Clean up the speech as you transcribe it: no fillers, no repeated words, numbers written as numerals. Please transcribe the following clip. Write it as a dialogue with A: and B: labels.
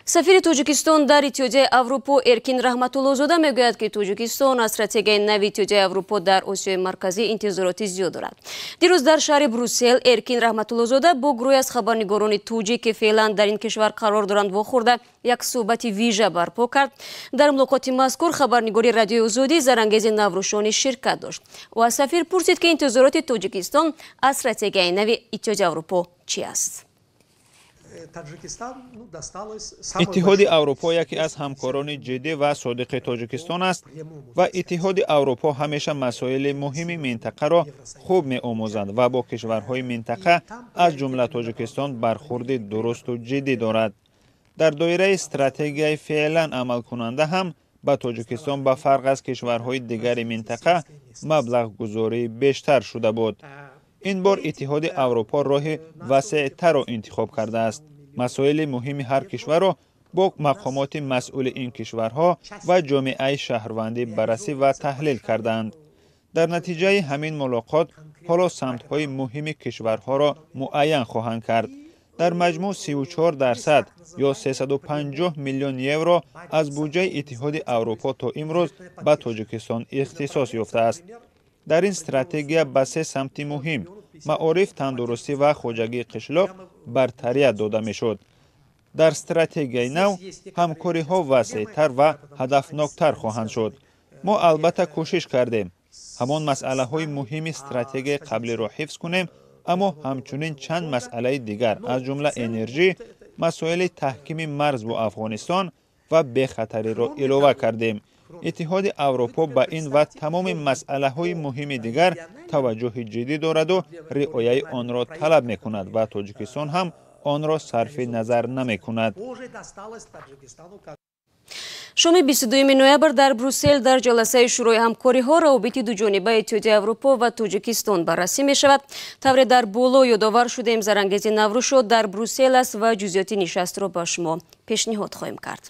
A: Сафири Тоҷикистон дар Иттиҳодияи Аврупо Эркин Раҳматуллозода мегӯяд, ки Тоҷикистон аз стратегияи нави Иттиҳодияи Аврупо дар Осиёи Марказӣ интизороти зиёд дорад. Дирӯз дар шаҳри Брюссел Эркин Раҳматуллозода бо гурӯҳе аз хабарнигорони тоҷик, ки феълан дар ин кишвар қарор доранд, вохӯрда, як суҳбати вижа барпо кард. Дар мулоқоти мазкур хабарнигори Радиои Озодӣ Зарангези Наврӯшонӣ ширкат дошт. Ӯ аз сафир пурсид, ки интизороти Тоҷикистон аз стратегияи нави Иттиҳоди Аврупо чи аст.
B: Иттиҳоди Аврупо яке аз ҳамкорони ҷиддӣ ва содиқи Тоҷикистон аст ва Иттиҳоди Аврупо ҳамеша масоили муҳими минтақаро хуб меомӯзад ва бо кишварҳои минтақа, аз ҷумла Тоҷикистон, бархурди дурусту ҷиддӣ дорад. Дар доираи стратегияи феълан амалкунанда ҳам ба Тоҷикистон ба фарқ аз кишварҳои дигари минтақа маблағгузории бештар шуда буд. Ин бор Иттиҳоди Аврупо роҳи васеътарро интихоб кардааст. Масоили муҳими ҳар кишварро бо мақомоти масъули ин кишварҳо ва ҷомеаи шаҳрвандӣ баррасӣ ва таҳлил карданд. Дар натиҷаи ҳамин мулоқот ҳоло самтҳои муҳими кишварҳоро муайян хоҳанд кард. Дар маҷмӯъ 34% ё 350 миллион евро аз буҷаи Иттиҳоди Аврупо то имрӯз ба Тоҷикистон ихтисос ёфтааст. Дар ин стратегия ба се самти муҳим: маориф, тандурустӣ ва хоҷагии қишлоқ бартарият дода мешуд. Дар стратегияи нав ҳамкориҳо васеътар ва ҳадафноктар хоҳанд шуд. Мо албатта кӯшиш кардем ҳамон масъалаҳои муҳими стратегияи қаблиро ҳифз кунем, аммо ҳамчунин чанд масъалаи дигар, аз ҷумла энержӣ, масоили таҳкими марз бо Афғонистон ва бехатариро илова кардем. Иттиҳоди Аврупо ба ин ва тамоми масъалаҳои муҳими дигар таваҷҷӯҳи ҷиддӣ дораду риояи онро талаб мекунад ва Тоҷикистон ҳам онро сарфи назар намекунад.
A: Шоми 22 ноябр дар Брюссел дар ҷаласаи Шӯрои ҳамкориҳо равобити дуҷонибаи Иттиҳоди Аврупо ва Тоҷикистон баррасӣ мешавад. Тавре дар боло ёдовар шудем, Зарангези Наврӯшо дар Брюссел аст ва ҷузъиёти нишастро ба шумо пешниҳод хоҳем кард.